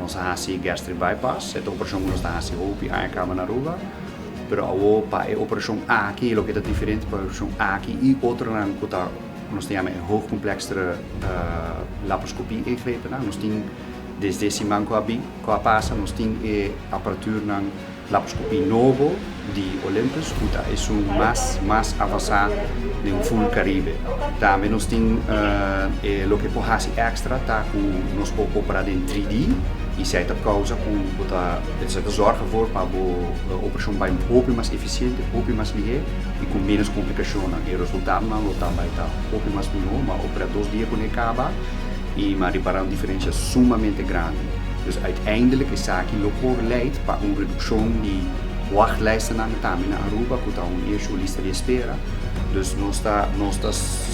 Nos a hasi gastric bypass, e ta operashon ku nos ta hasi hopi aña kaba na Aruba, pero awor pa e operashon aki, loke ta diferente pa e operashon aki i otronan ku ta nos ta yama e hoogcomplexere laparoscopie ingrepennan, nos tin desde e siman ku a bin, ku a pasa, nos tin e aparaturnan laparoscopie nobo di Olympus ku ta esun mas mas avansá den ful Caribe. Tambe nos tin e loke por hasi extra ta ku nos por operá den 3D i esei ta kousa ku bo ta esei ta zòrg ervoor pa bo operashon bai hopi mas efisiente, hopi mas lihé i ku ménos komplikashonnan. E resultadonan lo ta bai ta hopi mas mihó. M'a operá 2 dia kuné kaba i m'a ripará un diferensia sumamente grandi. Dus uiteindelijk esaki lo por leid pa un redukshon di wachtlijstennan tambe na Aruba ku ta un issue, lista di espera. Dus nos ta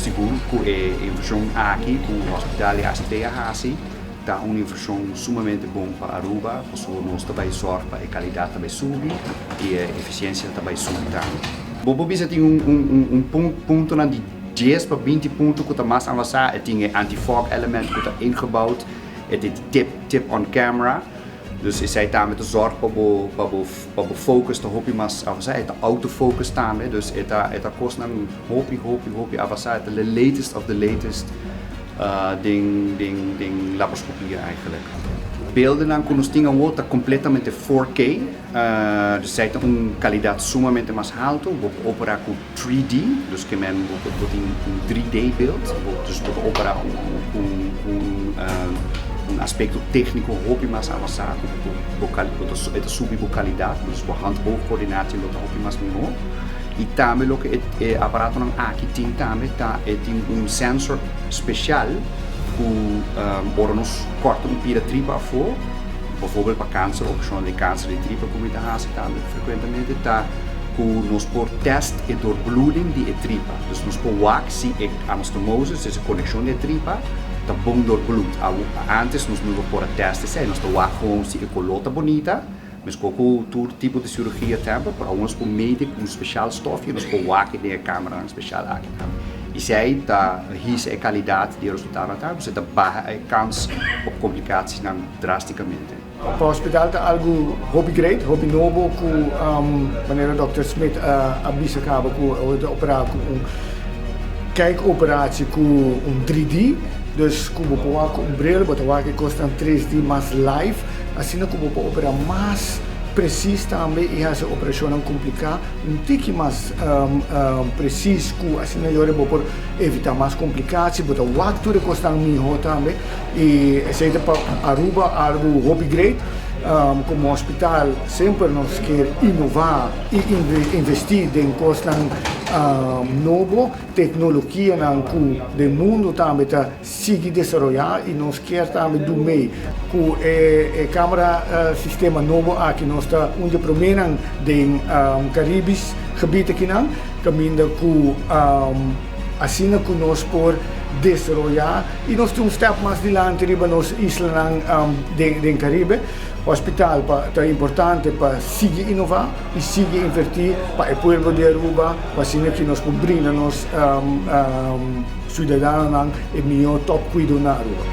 sigur ku e invershon aki ku hospital i ACT a hasi ta un invershon sumamente bon pa Aruba, pasobra nos ta bai sòrg pa e kalidat ta bai subi i e efisiensia ta bai subi tambe. Bo por bisa tin un puntonan di 10 pa 20 punto ku ta mas avansá. E tin e anti-fog element ku ta ingebouwd, e tin tip on camera, dus esei tambe ta zorg pa bo focus ta hopi mas avansá. E ta autofocus tambe, dus e ta kosnan hopi hopi hopi avansá. E ta the latest of the latest den laparoscopia eigenlijk. Beeldennan ku nos tin awor ta kompletamente 4K, dus esei ta un kalidat sumamente mas haltu. Bo por operá ku 3D, dus ke men bo tin un 3D beeld, dus bo ta operá un aspekto tékniko hopi mas avansá ku bo ta subi bo kalidat, dus bo hand-oogcoördinatie lo ta hopi mas mihó. I tambe loke e aparatonan aki tin tambe ta e tin un sensor spesial ku ora nos kòrta un pida tripa afó, bijvoorbeeld pa kanser, operashon di kanser di tripa ku mi ta hasi tambe frekuentemente, ta ku nos por test e doorbloeding di e tripa. Dus nos por wak si e anastomosis, dus e konekshon di e tripa, ta bon doorbloed. Antes nos no por a test esei, nos ta wak gewoon si e koló ta bunita, meskos ku tur tipo di sirugia tambe, pero awor nos por medi ku un spesial stòf i nos por wak den e kameranan spesial aki tambe. I esei ta hisa e kalidat di e resultadonan tambe, pasobra ta baha e kans op komplikasiesnan drástikamente. Pa hospital ta algu hopi great, hopi nobo ku manera Dr. Smith a bisa kaba ku ta operá ku un kijkoperatie ku un 3D, dus ku bo por wak ku un bril, bo ta wak e kosnan 3D mas live, asina ku bo por operá mas presis tambe i hasi operashonnan kompliká un tiki mas presis ku asina yora bo por evitá mas komplikashon, bo ta wak tur e kosnan mihó tambe. I esei ta pa Aruba algu hopi great. Komo hospital semper nos kier inová i investí den kosnan nobo, teknologianan ku den mundu tambe ta sigui desaroyá i nos kier tambe dun mei ku e kamera sistema nobo aki. Nos ta un di e proménan den Karibis gebied akinan kaminda ku asina ku nos por desaroyá i nos tin un stèp mas dilanti riba nos islanan den Karibe. Hospital pa ta importante pa sigui inová i sigui invertí pa e pueblo di Aruba, pa asina ki nos por brinda nos siudadanonan e mihó tòp kuido na Aruba.